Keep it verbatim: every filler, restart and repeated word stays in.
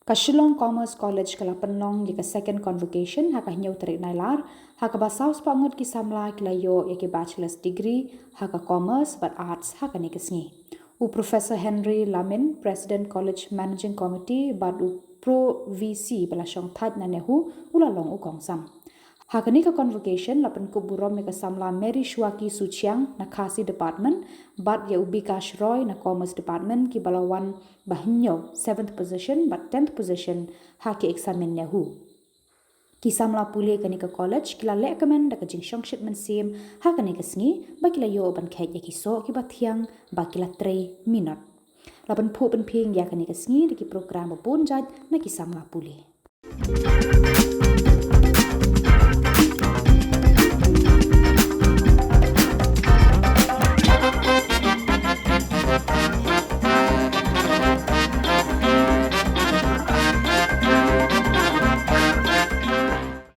Ka Shillong Commerce College ka la pynlong ïa ka second convocation ha ka hynñiew tarik Nailar, ha kaba saw spah ngut ki samla ki la ïoh ïa ki bachelor's degree ha ka Commerce bad Arts ha kane ka sngi. U Professor Henry Lamin, President College Managing Committee bad u Pro V C ba la shong thait na NEHU, u la long u kongsan. Ha kane ka convocation la pynkup burom ïa ka samla Mary Shuaki Suchiang na Khasi Department bad ïa u Bikash Roy na Commerce Department, kiba la wan ba hynñiew, seventh position, bad tenth position ha ki eksamin NEHU. Ki samla pule kane ka college ki la lehkmen da ka jingshongshit mynsiem ha kane ka sngi, ba ki la ïoh ban kheit ïa ki soh kiba thiang ba ki la trei minot. La pynphuh pynphieng ïa kane ka sngi da ki program ba bun jait na ki samla pule.